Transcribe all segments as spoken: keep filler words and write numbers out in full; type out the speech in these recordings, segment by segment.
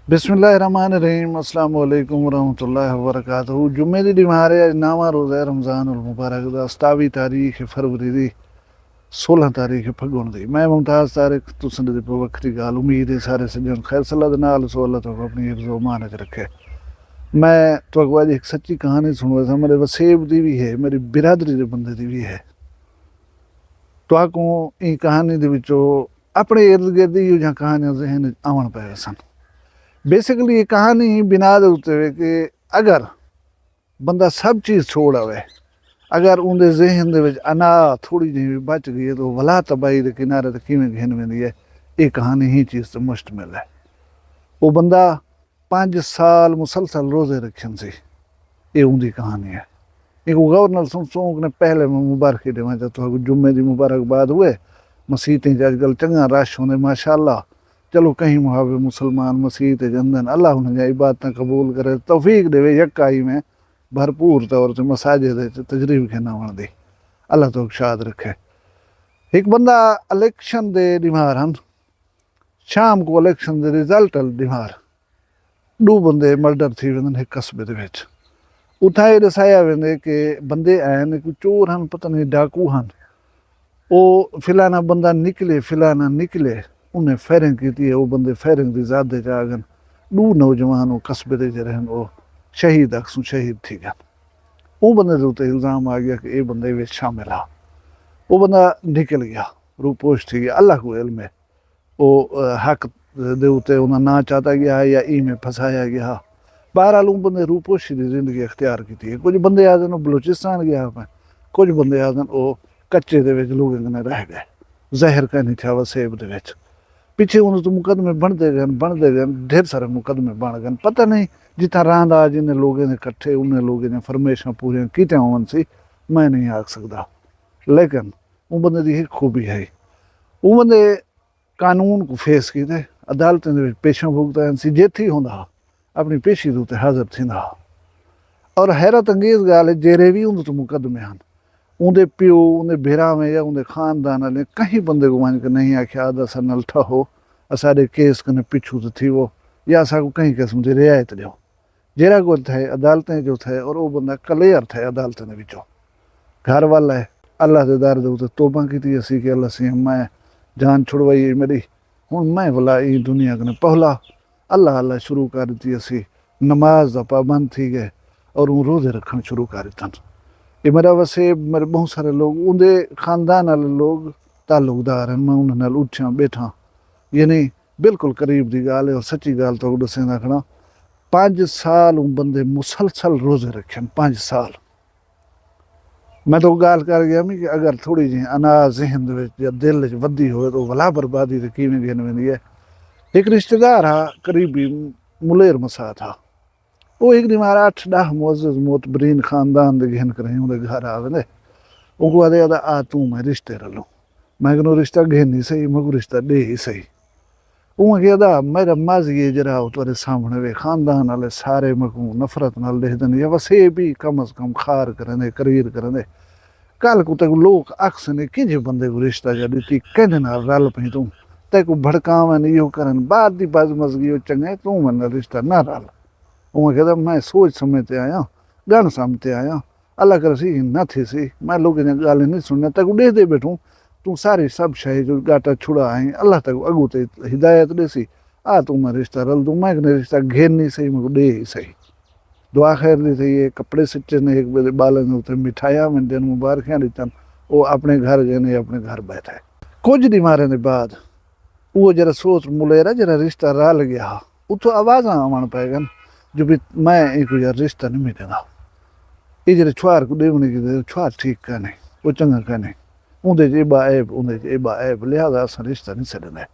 بسم اللہ الرحمن الرحیم۔ السلام علیکم ورحمۃ اللہ وبرکاتہ۔ جمعے دی ݙیوار ہے، اڄ نواں روزہ ہے رمضان المبارک دا، ستاوی تاریخ فروری دی، سولہ تاریخ پھڳݨ دی۔ میں ممتاز طارق، تساں دے پو وکھری ڳالھ۔ امید ہے سارے سڄݨ خیر صلاح دے نال سو، اللہ تعالیٰ اپݨی حفظ و امان اچ رکھے۔ میں تہاکوں اڄ ہک سچی کہانی سݨویساں، میݙے وسیب دی وی ہے، میݙی برادری دے بندے دی وی ہے۔ تہاکوں ایں کہانی دے وچوں اپݨے ارد گرد ایہو جہاں کہانیاں ذہن وچ آوݨ پئے ویسن۔ بیسیکلی یہ کہانی ہی بنا دے اتے وے کہ اگر بندہ سب چیز چھوڑ آوے، اگر اوندے ذہن دے وچ انا تھوڑی جہی وی بچ ڳئی ہے تو ولا تباہی دے کنارے تے کیویں گھن ویندی ہے۔ یہ کہانی ہی چیز تے مشتمل ہے۔ وہ بندہ پنج سال مسلسل روزے رکھن سی۔ یہ اوندی کہانی ہے۔ یہ کو غور نال سن سو نے پہلے میں مبارکی دیواں چاہتا ہوں، جمعے دی مبارکباد ہوئے۔ مسیتیں چ اج کل چنگا رش ہوندے، ماشاءاللہ۔ چلو کہیں محب مسلمان مسیت وچ اندن، اللہ انہاں دیاں عبادتاں قبول کرے، توفیق ݙیوے، یکائی میں بھرپور طور تے مساجد وچ تجریب گھن آوݨ دی۔ اللہ توک شاد رکھے۔ ہک بندہ الیکشن دے ݙیوار ہن، شام کو الیکشن دے رزلٹ ال ݙیوار ݙو بندے مرڈر تھی ویندن ہک قصبے دے وچ۔ اتھاں اے ݙسایا ویندے کہ بندے آئے نے، کوئی چور ہن، پتہ نہیں ڈاکو ہن۔ او فلانا بندہ نکلے، فلانا نکلے، انہیں فائرنگ کیتی ہے، او بندے فائرنگ دی زد وچ آ ڳن۔ ݙو نوجوان او قصبے دے جیڑھے ہن، او شہید، اکثوں شہید تھی ڳن۔ او بندے دے اتے الزام آ ڳیا کہ اے بندے وچ شامل ہا۔ او بندہ نکل ڳیا، روپوش تھی ڳیا، اللہ کو علم ہے۔ او، آ، حق دے اتے انہاں نہ چاتا ڳیا ہے یا ای میں پھنسایا ڳیا ہے۔ بہرحال اوں بندے روپوشی دی زندگی اختیار کیتی ہے۔ کجھ بندے آہدن او بلوچستان ڳیا ہے، کجھ بندے آہدن او کچے دے وچ لوگوں کنے رہ ڳئے، زہر کائنی تھیا وسیب دے وچ۔ پچھے انہاں تو مقدمے بݨدے ڳئے، بݨدے ڳئے، ڈھیر سارے مقدمے بݨ ڳئے۔ پتہ نہیں جتھاں رہندا جنہیں لوگوں نے کٹھے، انہیں لوگوں نے فرمیشاں پوریاں کیتیاں ہوون سی، میں نہیں آکھ سڳدا۔ لیکن اوں بندے دی ہک خوبی ہے، اوں بندے قانون کوں فیس کیتے، عدالتیں دے وچ پیشاں بھگتائن سی، جیتھی ہوندا ہا، اپݨی پیشی دے اتے حاضر تھیندا ہا۔ اور حیرت انگیز ڳالھ ہے، جیڑھے وی اوندے تے مقدمے ہن، اوندے پیو، اوندے بھراویں یا اوندے خاندان آلیں کہیں بندے کوں ونڄ کے نہیں آکھیا، آہدا ساݙے نال ٹھہو، اساݙے کیس کنے پچھوں تے تھیوو یا اساکوں کہیں قسم دی رعایت ݙیو۔ جیڑھا کوئی تھئے عدالتیں جو تھئے اور او بندہ کلیئر تھئے عدالتیں دے وچوں۔ گھر والا ہے، اللہ دے در دے اتے توبہ کیتی اسی کہ اللہ سئیں میں جان چھڑوائی ہے میݙی، ہݨ میں ولا ایں دنیا کنے پہلا۔ اللہ اللہ شروع کر ݙتی اسی، نماز دا پابند تھی ڳئے اور اوں روزے رکھݨ شروع کر ݙتن۔ اے میݙا وسیب، میݙے ٻہوں سارے لوگ، اوندے خاندان آلے لوگ تعلق دار ہن، میں انہاں نال اٹھیاں ٻیٹھاں، یعنی بالکل قریب دی ڳالھ ہے اور سچی ڳالھ تہاکوں ݙسیندا کھڑاں۔ پنج سال اوں بندے مسلسل روزے رکھن، پنج سال۔ میں تہاکوں ڳالھ کر ڳیا میں کہ اگر تھوڑی جہی انا ذہن دے وچ یا دل وچ ودی ہوئے تو ولا بربادی تے کیویں گھن ویندی ہے۔ ہک رشتہ دار ہا، قریبی ملیر مسات ہا، او ہک ݙیوار اٹھ ݙاہ معزز معتبرین خاندان دے گھن کر اوندے گھر آ ویندے۔ اونکوں آہدے، آہدا، آ توں میں رشتے رلوں، میں کنوں رشتہ گھن ہی سہی، میکوں رشتہ ݙے ہی سہی۔ اوں آکھیا، آہدا، میݙا ماضی ہے جیڑھا او تہاݙے سامݨے وے، خاندان آلے سارے میکوں نفرت نال ݙیہدن، یا وسیب ہی کم از کم خار کریندے، قریر کریندے۔ کل کوں تیکوں لوک آکھسن، اے کینجھے بندے کوں رشتہ چا ݙتی، کیندے نال رل پئیں توں؟ تیکوں بھڑکاون، ایہو کرن، بعد دی بزمزگی، او چنڳے توں میݙے نال رشتہ نہ رل۔ اوں آکھیا، آہدا، میں سوچ سمجھ تے آیاں، ڳݨ سمجھ تے آیاں، اللہ کرسی نہ تھیسی، میں لوکیں دیاں ڳالھیں نہیں سݨنیاں، تیکوں ݙیہدے ٻیٹھوں، توں ساری سب شے جو ڳاٹا چھڑا آئیں، اللہ تیکوں اڳوں تے ہدایت ݙیسی، آ توں میں رشتہ رلدوں، میں کنے رشتہ گھن نہیں سہی، میکوں ݙے ہی سہی۔ دعا خیر دی تھئی ہے، کپڑے سٹے نے، ہک ٻئے دے ٻالیں دے اتے مٹھائیاں ونڈین، مبارکیاں ݙتن، او اپݨے گھر ڳئے نے، اپݨے گھر ٻیٹھے۔ کجھ ݙیواریں دے بعد او جیڑھا سوت ملیرا، جیڑھا رشتہ رل ڳیا ہا، اتھوں آوازاں آوݨ پئے ڳن جو بھی میں اینکوں یار رشتہ نہیں ملیندا۔ اے جیڑھے چھوہر کوں ݙیوݨے کیتے، او چھوہر ٹھیک کائنی، او چنڳا کائنی، اوندے چ اے ٻا عیب، اوندے چ اے ٻا عیب، لہذا اساں رشتہ نہیں سݙیندے۔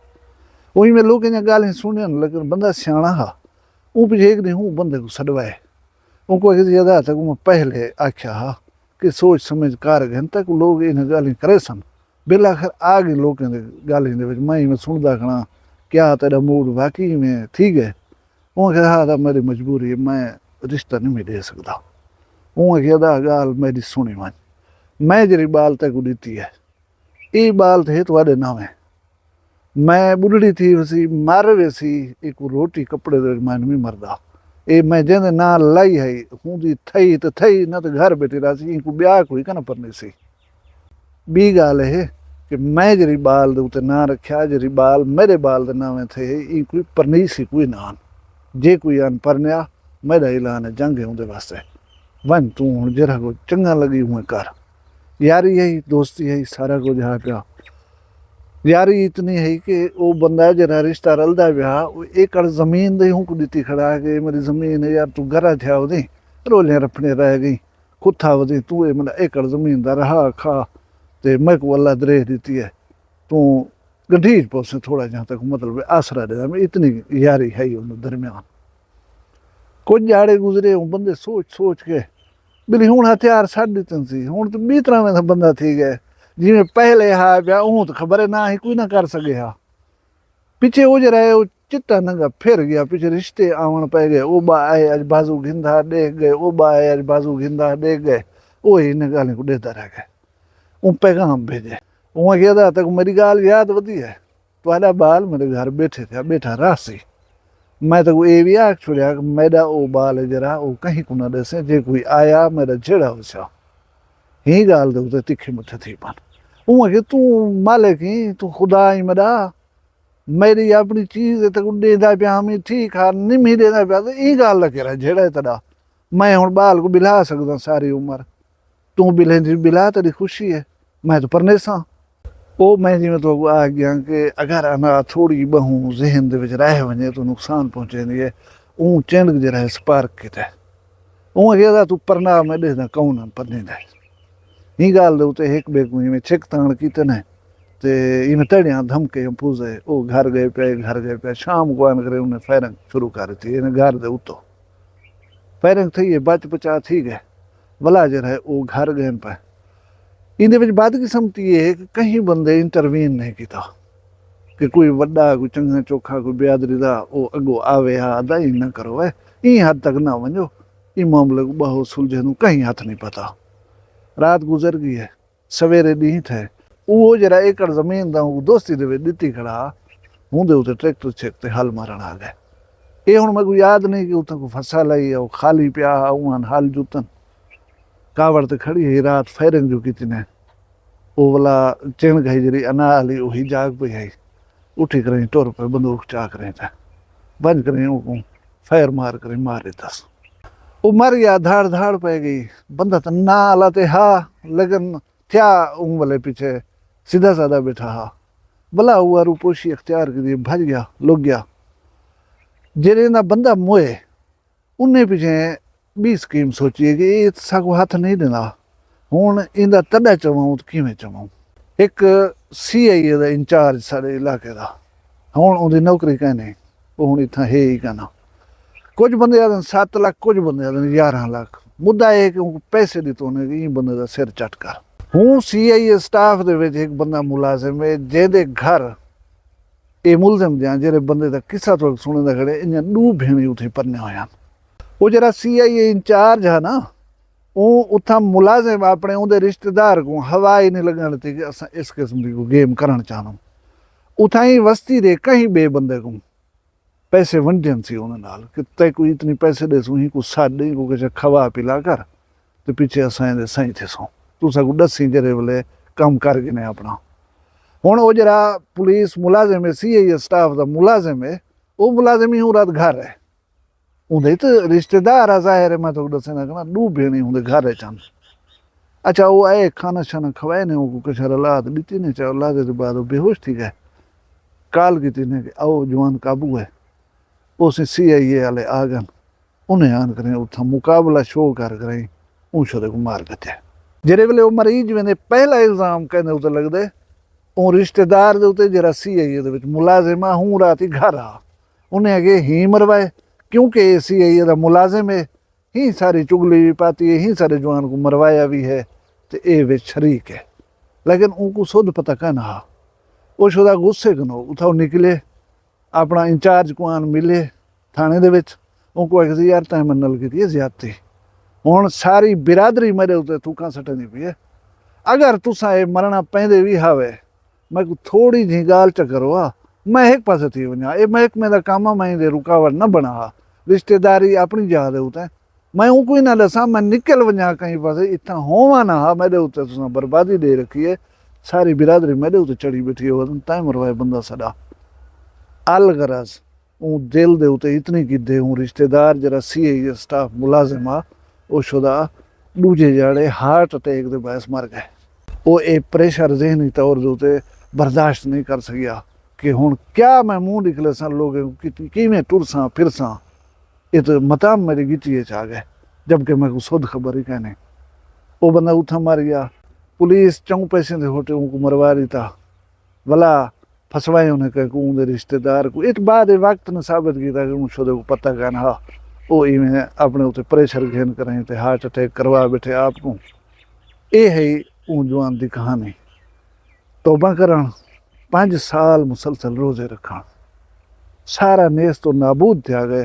او ایویں لوکیں دیاں ڳالھیں سݨین، لیکن بندہ سیاݨا ہا، اوں پچھے ہک ݙینہہ اوں بندے کوں سݙوائے۔ اونکوں آکھیس، ادا تیکوں میں پہلے آکھیا ہا کہ سوچ سمجھ کر گھن، تیکوں لوک انہاں ڳالھیں کریسن۔ بالآخر آ ڳئی لوکیں دے ڳالھیں دے وچ، میں ایویں سݨدا کھڑاں، کیا تیݙا موڈ واقعی ایویں تھی ڳئے؟ اوں آکھیا، ہا، تاں میݙی مجبوری ہے، میں رشتہ نہیں میں ݙے سڳدا۔ اوں آکھیا، ادا ڳالھ میݙی سُݨی ونڄ، میں جیڑھی ٻال تیکوں ݙتی ہے، اے ٻال تے ہے تہاݙے ناویں۔ میں ٻڈھڑی تھی ویسی، مر ویسی، ایکوں روٹی کپڑے دے وچ میں نویں مردا۔ اے میں جیندے نال لائی ہئی، ہوندی تھئی تے تھئی، نہ تے گھر ٻیٹھی رہسی، اینکوں ٻیا کوئی کنا پرنیسی۔ ٻی ڳالھ اے کہ میں جیڑھی ٻال دے اتے ناں رکھیا، جیڑھی ٻال میݙے ٻال دے ناویں تھئے ہئی، اینکوں پرنیسی کوئی نہ آن۔ جے کوئی آن پرنیا، میݙا اعلان ہے جنگ ہے اوندے واسطے۔ ونڄ توں ہݨ جیڑھا کجھ چنڳا لڳی اونویں کر۔ یاری ہئی، دوستی ہئی، سارا کجھ ہا پیا۔ یاری اتنی ہئی کہ او بندہ جیڑھا رشتہ رلدا پیا ہا، او ایکڑ زمین دے ہوں کوں ݙتی کھڑا ہا کہ اے میݙی زمین ہے یار، توں گھرا تھیا ودیں، رولیں رپھݨے رہ ڳئیں، کتھا ودیں، توں اے میݙا ایکڑ زمین دا رہا کھا تے میکوں اللہ دریہ ݙتی ہے، توں گڈھیج پوسیں تھوڑا جہاں تک مطلب آسرا ݙے، میں اتنی یاری ہئی انہاں درمیان۔ کجھ ڄاڑے گزرے، اوں بندے سوچ سوچ کے ٻلی ہݨ ہتھیار سٹ ݙتن سی، ہݨ تاں ٻی طرح دا بندہ تھی ڳئے۔ جیویں پہلے ہا پیا، اوں تاں خبر ہے نہ ہی کوئی نہ کر سڳے ہا۔ پچھے او جیڑھا ہے، او چٹا ننگا پھر ڳیا، پچھے رشتے آوݨ پئے ڳئے، او ٻا آئے اڄ بازو گھندا ݙیکھ ڳئے، او ٻا آئے اڄ بازو گھندا ݙیکھ ڳئے، او ہی انہاں ڳالھیں کوں ݙیہدا رہ ڳئے۔ اوں پیغام بھیڄے۔ اوں آکھیا، ادا تیکوں میݙی ڳالھ یاد ودی ہے؟ تہاݙا ٻال میݙے گھر ٻیٹھے تھیا، ٻیٹھا رہسی۔ میں تیکوں اے وی آکھ چھوڑیا کہ میݙا او ٻال ہے جیڑھا، او کہیں کوں نہ ݙیسیں، جے کوئی آیا میݙا جھیڑا ہوسیا۔ ہیں ڳالھ دے اتے تکھے مٹھے تھی پن۔ اوں آکھیا، توں مالک ہیں، توں خدا ہیں میݙا، میݙی اپݨی چیز ہے، تیکوں ݙیندا پیا ہم، ٹھیک ہا، نمہی ݙیندا پیا، تے ایں ڳالھ دا کیڑھا جھیڑا ہے تیݙا؟ میں ہݨ ٻال کوں ٻلھا سڳداں ساری عمر۔ توں ٻلھیندیں، ٻلھا، تیݙی خوشی ہے، میں تاں پرنیساں۔ او میں جیویں تہاکوں آکھ ڳیاں کہ اگر انا تھوڑی ٻہوں ذہن دے وچ رہ ونڄے تاں نقصان پہنچیندی ہے۔ اوں چنڈ جیڑھا ہے سپارک کیتے۔ اوں آکھیا، ادا توں پرنا، میں ݙیہداں کون ہن پرنیندے۔ ایں ڳالھ دے اتے ہک ٻئے کوں ایویں چھک تاݨ کیتے نے تے ایویں تڑیاں دھمکے پوزے، او گھر ڳئے پئے، گھر ڳئے پئے۔ شام کوں آن کرے انہیں فائرنگ شروع کر ݙتی، انہیں گھر دے اتوں فائرنگ تھئی ہے، بچ بچا تھی ڳئے۔ ولا جیڑھا ہے او گھر ڳئن پئے۔ ایندے وچ بدقسمتی اے ہے کہ کہیں بندے انٹروین نہیں کیتا کہ کوئی وݙا، کوئی چنڳا چوکھا، کوئی برادری دا او اڳوں آوے ہا، ادا ایں نہ کرو اے، ایں حد تک نہ ونڄو، ایں معاملے کوں ٻہو سلجھے نوں کہیں ہتھ نہیں پتا۔ رات گزر ڳئی ہے، سویرے ݙینہہ تھئے۔ اوہو جیڑھا ایکڑ زمین دا اوں دوستی دے وچ ݙتی کھڑا ہا، اوندے اتے ٹریکٹر چھک تے ہل مارݨ آ ڳئے۔ اے ہݨ میکوں یاد نہیں کہ اتھاں کوئی فصل ہئی یا او خالی پیا ہا، اوں ہن ہل جتن۔ کاوڑ تے کھڑی ہئی، رات فائرنگ جو کیتی نے۔ او ولا چنڈ ڳئی جیڑھی انا آلی، اوہی جاڳ پئی ہئی۔ اٹھی کریں ٹر پئے، بندوق چا کریں تے ونڄ کریں اوں کوں فائر مار کریں مار ݙتس۔ او مر ڳیا، دھاڑ دھاڑ پئے ڳئی۔ بندہ تاں نہ آلا تے ہا، لیکن تھیا اوں ولے پچھے سدھا سادھا ٻیٹھا ہا۔ بھلا اوہا روپوشی اختیار کیتی، بھڄ ڳیا، لک ڳیا۔ جیڑھے دا بندہ موئے، انہیں پچھے ٻی سکیم سوچی ہے کہ اے ساکوں ہتھ نہیں ݙیندا، ہݨ ایندا تݙا چواؤں تاں کیویں چواؤں؟ ہک سی آئی اے دا انچارج ساݙے علاقے دا، ہݨ اوندی نوکری کائنی، او ہݨ اتھاں ہے ہی کائنا۔ کجھ بندے آہدن ست لکھ، کجھ بندے آہدن یارہاں لکھ۔ مدعا اے ہے کہ اونکوں پیسے ݙتو نے کہ ایں بندے دا سر چٹ کر۔ ہوں سی آئی اے سٹاف دے وچ ہک بندہ ملازم ہے، جیندے گھر اے ملزم دیاں، جیڑھے بندے دا قصہ تہاکوں سݨیندا کھڑے، ایندیاں ݙو بھیݨیں اتھیں پرنیاں ہویاں ہن۔ او جیڑھا سی آئی اے انچارج ہا نا، اوں اتھاں ملازم اپݨے اوندے رشتہ دار کوں ہوا ہی نہیں لڳݨ ݙتی کہ اساں اس قسم دی کوئی گیم کرݨ چاہندوں۔ اتھاں ایں وستی دے کہیں ٻئے بندے کوں پیسے ونڈین سی انہاں نال کہ تیکوں اتنی پیسے ݙیسوں، ہی کوں سݙ، ہی کوں کجھ کھوا پلا کر تے پچھے اساں ایندے سائیں تھیسوں۔ توں ساکوں ݙسیں جیڑھے ویلے کم کر گھنے اپݨا۔ ہݨ او جیڑھا پولیس ملازم ہے، سی آئی اے سٹاف دا ملازم ہے، او ملازم ہی ہوں رات گھر ہے۔ اوندے تے رشتہ دار آ، ظاہر ہے، میں تہاکوں ݙسیندا کھڑاں، ݙو بھیݨیں اوندے گھر اچ ہن۔ اچھا، او آئے، کھانا شانا کھوائے نے، اونکوں کشر اللہ تے ݙتی نے، چا اللہ دے، تے بعد او بے ہوش تھی ڳئے۔ کال کیتی نے کہ آؤ، جوان قابو ہے۔ او سی، سی آئی اے آلے آ ڳن، انہیں آن کریں اتھاں مقابلہ شو کر کریں اوں شدے کوں مار گھتے۔ جیڑھے ویلے او مریض ویندے، پہلا الزام کیندے اتے لڳدے، اوں رشتہ دار دے اتے جیڑھا سی آئی اے دے وچ ملازم آ، ہوں رات ہی گھر آ۔ انہیں اڳے ہی مروائے، کیونکہ اے سی آئی اے دا ملازم ہے، ہی ساری چغلی وی پاتی ہے، ہی سارے جوان کوں مروایا وی ہے، تے اے وچ شریک ہے۔ لیکن اونکوں سدھ پتہ کائنا ہا۔ او شدا غصے کنوں اتھاؤں نکلے، اپݨا انچارج کوں آن ملے تھاݨے دے وچ، اونکوں آکھیسی، یار، تیں میݙے نال کیتی ہے زیادتی، ہݨ ساری برادری میݙے اتے تھوکاں سٹیندی پئی ہے، اگر تساں اے مرݨا پیندے وی ہاوے، میکوں تھوڑی جہیں ڳالھ چا کرو آ، میں ہک پاسے تھی ونجاں، اے محکمے دا کم آ، میں ایندے رکاوٹ نہ بݨا ہا۔ رشتہ داری اپݨی جاہ دے اتے، میں اونکوں ہی نہ ݙساں، میں نکل ونجاں کہیں پاسے، اتھاں ہوواں نہ ہا، میݙے اتے تساں بربادی ݙے رکھی ہے، ساری برادری میݙے اتے چڑھی ٻیٹھی ہے، تائیں مروائے بندہ سݙا۔ الغرض، اوں دل دے اتے اتنی گدھے، اوں رشتہ دار جیڑھا سی آئی اے سٹاف ملازم ہا، او شدا ݙوجھے جاڑے ہارٹ اٹیک دے باعث مر ڳئے۔ او اے پریشر ذہنی طور دے اتے برداشت نہیں کر سڳیا کہ ہݨ کیا میں منہ ݙکھلیساں لوکیں کوں، کیویں ٹرساں پھرساں۔ اے تاں متام میݙی ڳچی اچ آ ڳئے، جبکہ میکوں سدھ خبر ہی کائنی۔ او بندہ اتھاں مر ڳیا، پولیس چئوں پیسیں دے ہوٹے اونکوں مروا ݙتا۔ ولا پھسوائے انہیں کہیں کوں، اوندے رشتہ دار کوں۔ اے تاں بعد وقت نے ثابت کیتا کہ اوں شدے کوں پتہ کائنی ہا۔ او ایویں اپݨے اتے پریشر گھن کرائیں تے ہارٹ اٹیک کروا ٻیٹھے آپ کوں۔ اے ہئی اوں جوان دی کہانی۔ توبہ کرݨ، پنج سال مسلسل روزے رکھݨ، سارا نیست و نابود تھیا ڳئے،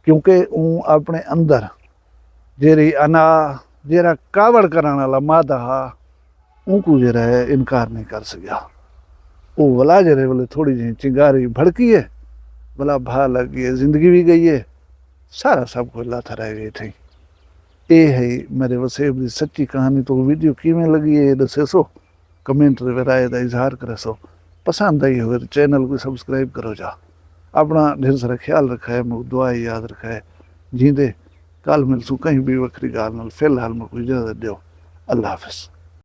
کیونکہ اوں اپݨے اندر جیڑھی انا، جیڑھا کاوڑ کرݨ والا مادہ ہا، اونکوں جیڑھا ہے انکار نہیں کر سڳیا۔ او ولا جیڑھے ویلے تھوڑی جہیں چنگاری بھڑکی ہے، ولا بھا لڳ ڳئی ہے، زندگی وی ڳئی ہے، سارا سب کجھ لاتھا رہ ڳئے تھئی۔ اے ہئی میݙے وسیب دی سچی کہانی۔ تہاکوں ویڈیو کیویں لڳی ہے، اے ݙسیسو، کمنٹ تے رائے دا اظہار کریسو۔ پسند آئی ہووے تاں چینل کوں سبسکرائب کرو جا۔ اپݨا ڈھیر سارا خیال رکھائے، میکوں دعا یاد رکھائے۔ جیندے، کل ملسوں کہیں ٻئی وکھری ڳالھ نال۔ فی الحال میکوں اجازت ݙیو۔ اللہ حافظ۔